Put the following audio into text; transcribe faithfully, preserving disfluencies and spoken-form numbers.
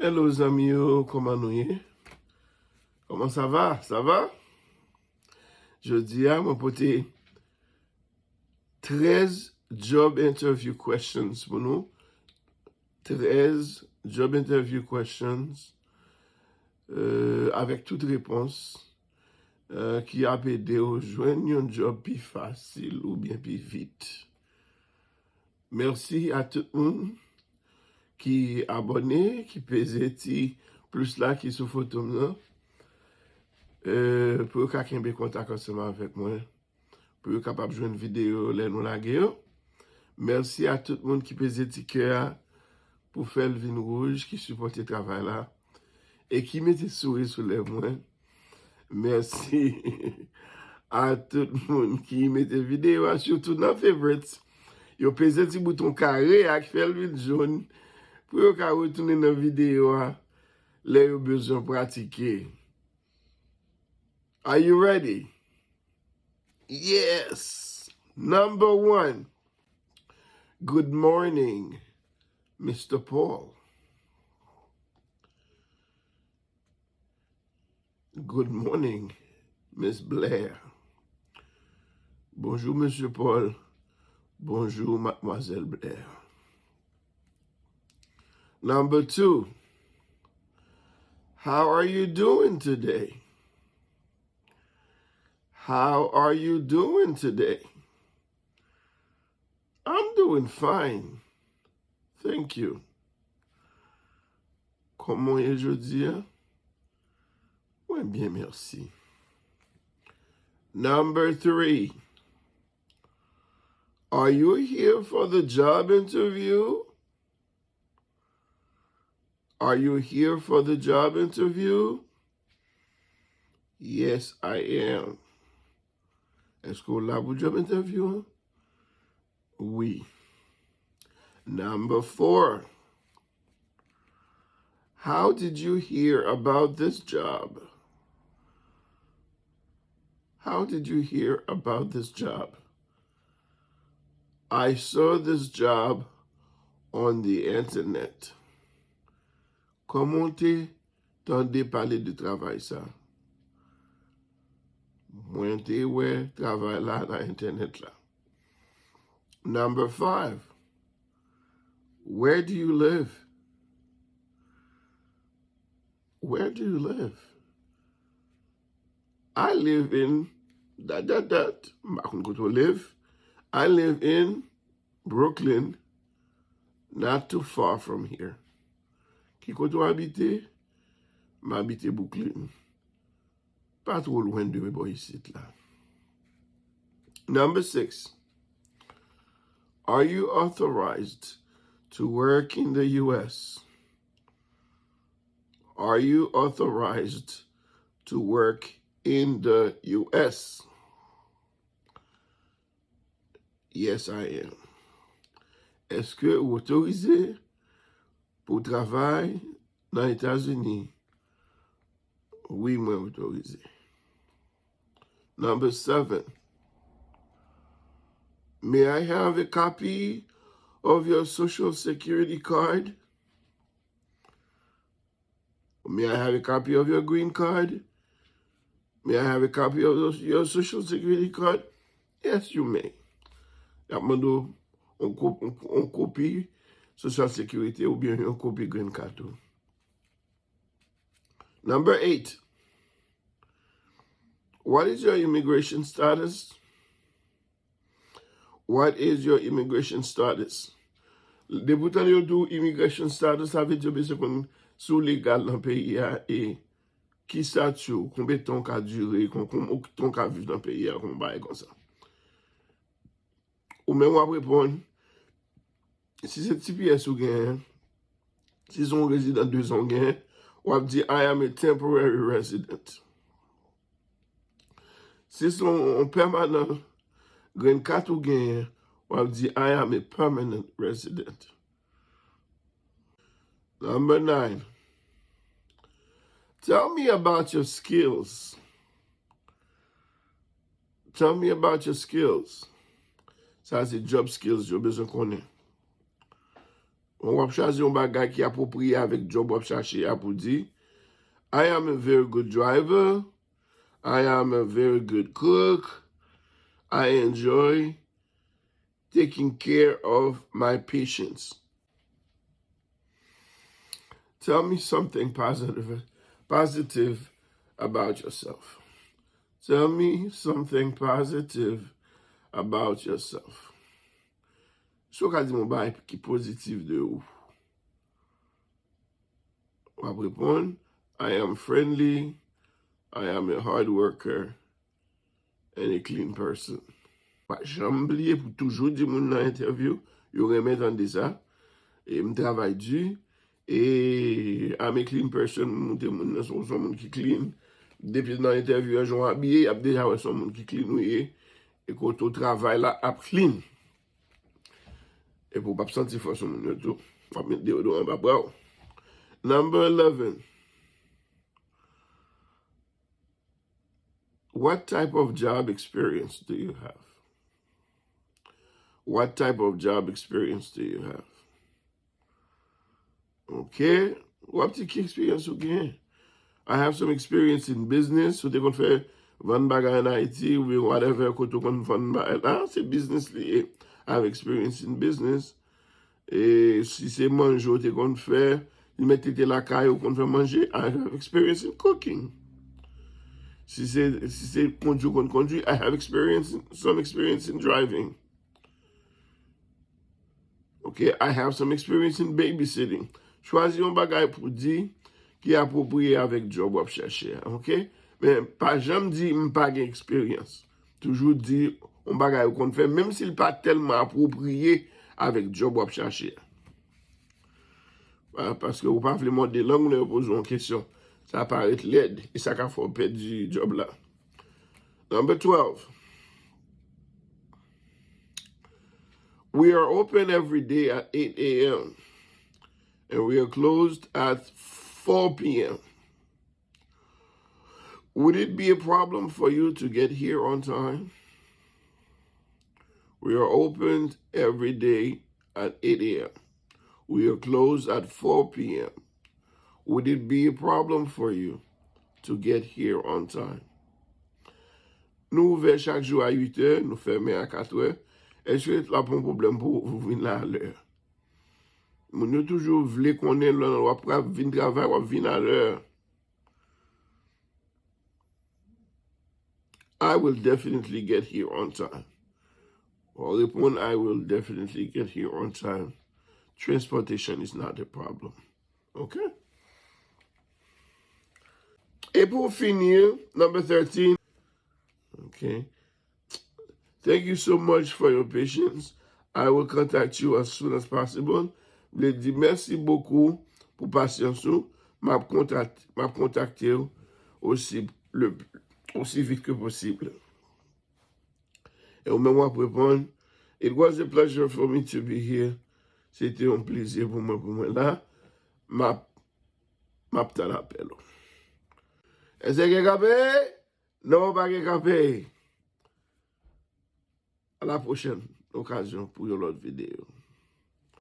Hello zanmi yo, kòman nou ye? Kòman sa va? Sa va? Jodi a, mwen pote trèz job interview questions pou nou. Trèz job interview questions, euh, avèk tout repons, euh, ki ap ede w jwenn yon job pi fasil oubyen pi vit. Mèsi a tout moun ki abòne, ki peze ti plis la ki sou foto m nan. Euh, pou yo ka kenbe kontak ansanm avèk mwen, pou yo kapab jwenn videyo lè nou lage yo. Mèsi a tout moun ki peze ti kè a pou fè l vin wouj, ki sipòte travay la e ki mete souri sou lèv mwen. Mèsi a tout moun ki mete videyo a, sitou nan favorites. Yo peze ti bouton kare a ki fè l vin jòn pou yo ka retounen nan videyo a lè yo bezwen pratike. Are you ready? Yes! Number one. Good morning, Mister Paul. Good morning, Miss Blair. Bonjou, Mesye Paul. Bonjou, Madmwazèl Blair. Number two, how are you doing today? How are you doing today? I'm doing fine. Thank you. Kòman w ye jodi a? Mwen byen, mèsi. Number three. Are you here for the job interview? Are you here for the job interview? Yes, I am. Èske w la pou job interview an? Wi. Number four. How did you hear about this job? How did you hear about this job? I saw this job on the internet. Kòman w te tande pale de travay sa? Mwen te wè travay la nan entènèt la. Number five. Where do you live? Where do you live? I live in dot dot dot. M pa konn kote w live. I live in Brooklyn, not too far from here. Ki kote w abite? M abite Brooklyn. Pa two lwen de bò isit la. Number six. Are you authorized to work in the U S? Are you authorized to work in the U S? Yes, I am. Èske ou otorize pou w travay nan Etazini? Wi, mwen otorize. Number seven. May I have a copy of your social security card? May I have a copy of your green card? May I have a copy of your social security card? Yes, you may. Y ap mande w yon kopi social security oubyen yon kopi green card ou. Number eight. What is your immigration status? What is your immigration status? Depi w tande yo di w immigration status, sa vle di yo bezwen konn si w legal nan peyi a e ki stati w, konbyen tan w ka dire, konbyen tan w ka viv nan peyi a, konbyen bagay konsa. Ou menm w ap reponn, si se T P S ou genyen, si se yon rezidan de zan ou genyen, w ap di, I am a temporary resident. Si se yon pèmanan green card ou genyen, w ap di, I am a permanent resident. Number nine. Tell me about your skills. Tell me about your skills. Sa se job skills yo bezwen konnen. w ap chwazi yon bagay ki apwopriye avèk job w ap chache a pou di, I am a very good driver. I am a very good cook. I enjoy taking care of my patients. Tell me something positive, positive about yourself. Tell me something positive about yourself. Si w ka di m yon bagay ki pozitif de ou, w ap reponn, I am friendly, I am a hard worker, and a clean person. Pa janm bliye pou toujou di moun nan entèvyou, yo renmen tande sa. E m travay di, e I'm a clean person, m montre moun nan se yon moun ki clean. Depi nan entèvyou an, jan w abiye, y ap deja wè se yon moun ki clean ou ye. E kote w travay la ap clean. Epi w p ap santi fòs sou moun yo tou. W ap met deyodoran anba bra w. Number eleven. What type of job experience do you have? What type of job experience do you have? Ok. W ap di ki eksperyans ou gen. I have some experience in business. Ou te konn fè vann bagay an Ayiti, oubyen whatever, kote ou konn vann bagay la, se business li ye. I have experience in business. E si se manje ou te konn fè, li mete te lakay ou konn fè manje, I have experience in cooking. Si se, si se kondwi ou konn kondwi, I have experience, some experience in driving. Ok, I have some experience in babysitting. Chwazi yon bagay pou di ki apwopriye avèk job w ap chache a, ok? Men pa janm di m pa gen eksperyans. Toujou di yon bagay ou konn fè, menm si l pa tèlman apwopriye avèk job w ap chache a. Pa-, paske ou pa vle mòde lang lè yo poze w yon kesyon. Sa parèt lèd e sa ka fè w pèdi job la. Number twelve. We are open every day at eight a m and we are closed at four p m. Would it be a problem for you to get here on time? We are open every day at eight a m. We are closed at four p m. Would it be a problem for you to get here on time? Nou ouvè chak jou a uit è, nou fèmen a kat è. Èske l ap yon pwoblèm pou ou vin la alè? Moun yo toujou vle konnen lè w ap vin travay, w ap vin alè. I will definitely get here on time. W ap reponn, I will definitely get here on time. Transportation is not a problem. Ok? E pou fini, number thirteen. Ok. Thank you so much for your patience. I will contact you as soon as possible. Vle di mèsi bokou pou pasyans ou. M ap kontak-, m ap kontakte w osi, le, osi vit ke posib. E ou menm w ap reponn, It was a pleasure for me to be here. Se te yon plezi pou mwen, pou mwen la. M ap, m ap tann apèl ou. Èske gen kanpe? Non, pa gen kanpe. A la pwochèn okazyon pou yon lòt videyo.